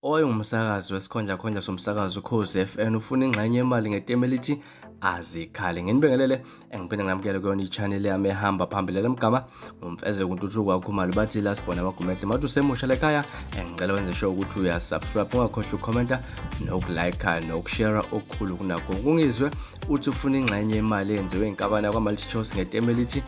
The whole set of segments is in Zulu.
Owayengumsakazi wesikhondlakhondla somsakazo Ukhozi FN ufuna ingxenye yemali ngetemu elithi azikhale. Nginibingelele engiphinde nginamukele kuyona i-channel yami ehamba phambili lemgama ngumfezeko uNtuthuko wakhumalo bathi la sibona amagumede mathi usemusha lekhaya engicela wenze sure ukuthi uyasubscribe ungakhohlwa ukukhomenta nokulike nokushare okukhulu kunakho kungizwe uthi ufuna ingxenye yemali eyenziwe inkabane yakwa-multichoice ngetemu elithi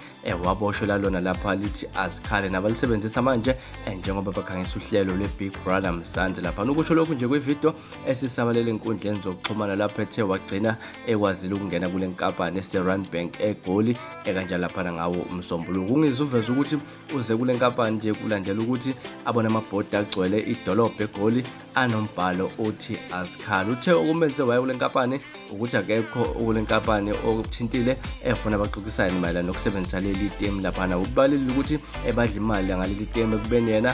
waboshwe lalona lapha lithi azikhale nabalisebenzisa manje njengoba bakhangisa uhlelo lwe-Big Brother Mzansi lapha ukusho lokhu nje kwividiyo esisabalele enkundleni zokuxhumana lapho ethe wagcina ekwazile ukungena kule nkampani ese-Randbank eGoli ekanjalo laphana ngawo uMsombuluko. Ungizwe uveza ukuthi uze kule nkampani nje kulandela ukuthi abone amabhodi agcwele idolobha eGoli anombhalo othi azikhali. Uthe okumenze waya kule nkampani ukuthi akekho kule nkampani okuthintile efuna baxoxisane mayelana nokusebenzisa leli temu laphana. Ubalile ukuthi ebadla imali ngaleli temu ekubeni yena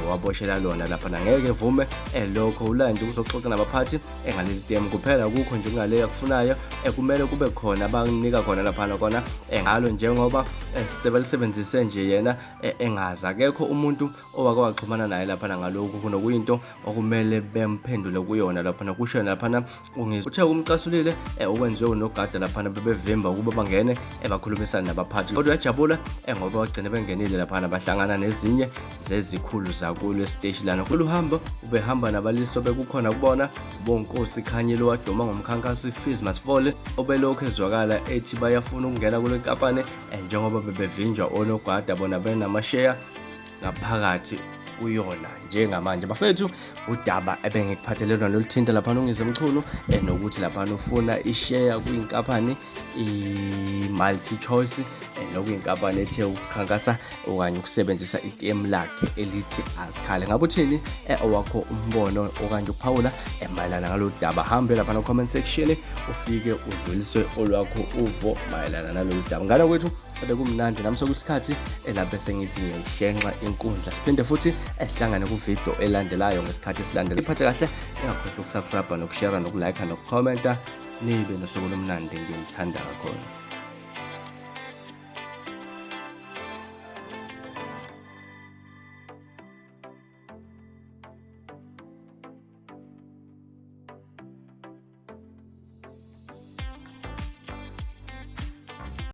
waboshela lona laphana ngeke evume lokho ulanje ukuzoxoxa nabaphathi ngaleli temu kuphela kukho nje kungale akufunayo kumele kube khona abanika khona laphana kona ngalo njengoba sebelisebenzise nje yena engazi akekho umuntu owake waxhumana naye laphana ngalokhu kunokuyinto okumele bemphendule kuyona laphana kusho laphana ungizwe uthe kumcasulile okwenziwe unogada laphana bebevimba ukuba bangene bakhulumisane nabaphathi kodwa uyajabula ngoba bagcine bengenile laphana bahlangana nezinye zezikhulu zakulo esiteshi lana kulolu hambo ubehamba nabaliso bekukhona kubona bonkosi Khanyile waduma ngomkhankaso iFees Must Fall obelokhu ezwakala ethi bayafuna ukungena kule nkampani njengoba bebevinjwa onogada bona benamasheya ngaphakathi kuyona njengamanje bafethu udaba ebengikuphathele lona loluthinta laphana uNgizwe Mchunu nokuthi laphana ufuna isheya kwinkampani i-multi choice nokuyinkampani ethe ukukhankasa okanye ukusebenzisa itemu lakhe elithi azikhale. Ngabe uthini owakho umbono okanye ukuphawula mayelana ngalolu daba? Hambe laphana comment section ufike udlulise olwakho uvo mayelana nalolu daba. Ngane kwethu bekumnandi nami sokusikhathi elapho sengithi ngiyayishenxa inkundla. Siphinde futhi esihlangane kuvidiyo elandelayo ngesikhathi esilandela. Iphathe kahle, ningakhohlwa ukusubscribe nokushare nokulike nokukhomenta. Nibe nosuku olumnandi, nginithanda kakhulu.